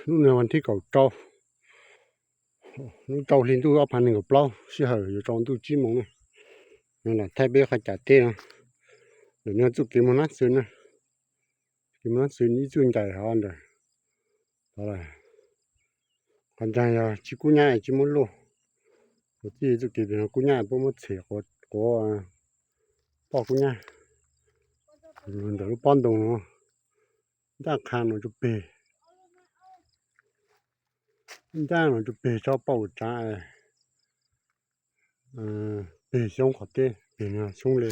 Hnub no vas thib kaum rau, lub rau hli ntuj ob phav nees nkaum plaub, sij hawm yuav tsaus ntuj tsib moos na. Lam thaij peb qhov cas teb no, ntawm no txuj kev mus nab xwb na, kev mus nab xwb ib txuj ncaim hov ntawm qhov ntsaig yog tsis kub nyab tsis muab luaj. Kuv txij txuj kev pem no kub nyab puab muab txhem quav poj kub nyab. Ntawm lub pob ntoo no, ncaj qha no tsuj peg, ncaj no tsuj peg tsob paj ua tsav, peg xyoob qhov teb peg no xyoob le.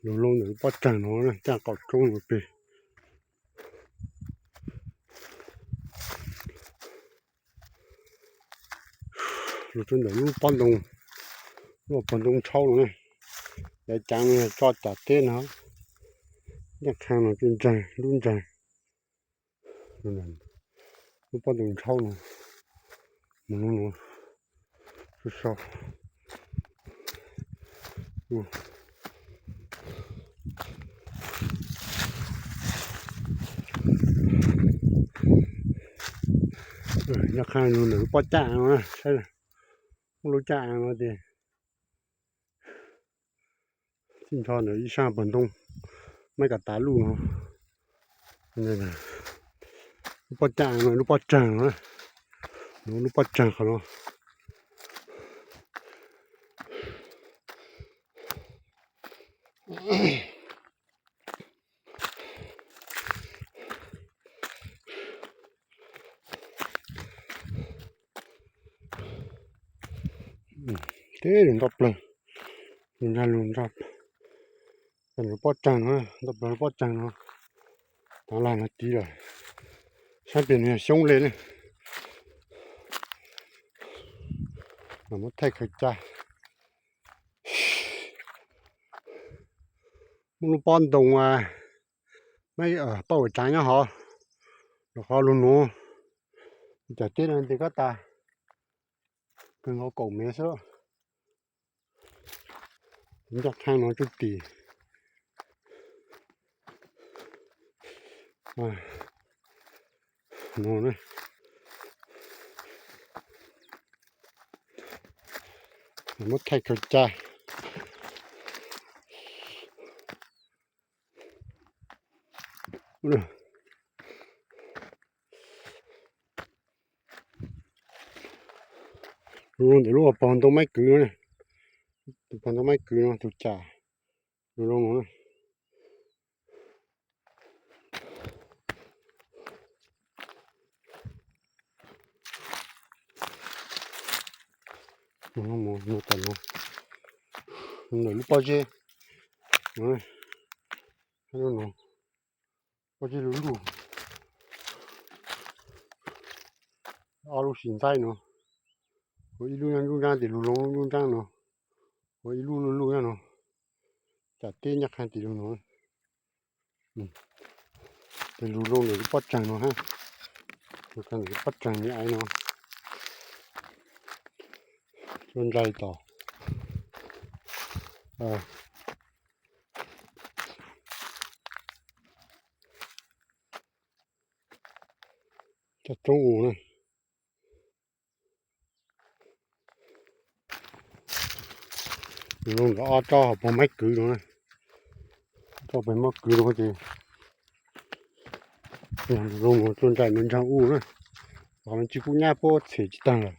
Lug loo ntawm lub pob tsaig no, caj qaum roob no peg. Lug rau ntawm lub pob ntoo, lub pob ntoo ntshauv no, yav cav no yog tso cam teb no, ncaj qha no tsuj ntsaig lub ntsaig. Lub pob ntoo ntshauv no, mus lub no, sau sau. Ncaj qha no ntawm lub pob caj no, saib, muaj lub caj no ces txij nrho ntawm ib sab pawg ntoo, mab kas tas luj no. Lub pob caj no, lub pob tsaig no, lub pob tsaig qhov no. Teb lug nroj plawg, lug nrog lug nrog, lub pob tsaig no, nroj plawg lub pob tsaig no, tav lag no tiv lawm, sab pem no yog xyoob le ne. Los muab thaij khaws ca. Muaj lub pob ntoo, paj ua tsav nyob hov, rau qhov lug nuav, cam teb no ntes kab tas, kawg nkaus kaum mev xwb. Ncaj qha no tsuj tim no, muab thaij khaws ca. Lug ntawm lub pog ntoo maib kwv no, tus pog ntoo maib kwv no tus cam lug loo no. Mus, mus tom no, ntawm lub pob zeb no, pob zeb lug luj, ob lub sis ntxaib no, ua ib lub nyob nruab nrab, tes lug loo nruab nrab no, ua ib lub luj luj nyob no, cam teb ncaj qha tim lug no. Tes lug loo ntawm lub pob tsaig no hab, lug ntawm lub pob tsaig me aiv no, tsuj ntsais tom cov roob u na. Lug loo ntawm ob tsob hauv paug maib kwv no, tsob paug maib kwv no ces lug loo no tsuj ntsais no ntsaag u na. Los no tsis kub nyab puab txhem tsis taag lawm,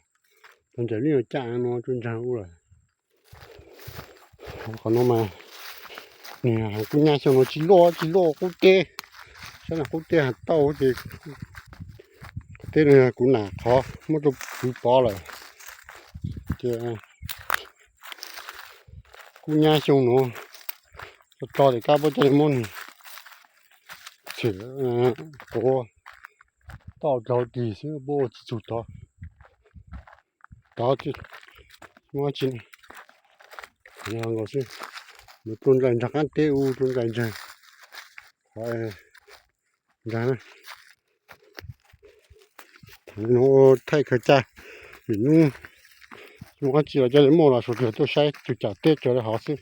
tsuj ntsais li no caj no tsuj ntsaag u lawm. Qhov no mas nws kub nyab xyoo no tsis loj tsis loj qub teb, saib no qub teb has tauj ces qub teb no kuv nam qhov muab rau kwv pov lawm ces kub nyab xyoo no tso tso tes kab puab coj li muab nws txhem quav tauj dlau tig xwb puab ua tsis txug tod. Tod muab tsi nkaus xwb, mus tsuj ntsais ntsaag qaab teb u, tsuj ntsais ntsaag qhov ntsaag na. Ua thaij khaws caj, vim hnub, hnub ob tsi los coj li muaj los suav dlawg tuaj saib tus cam teb cov li hov xwb.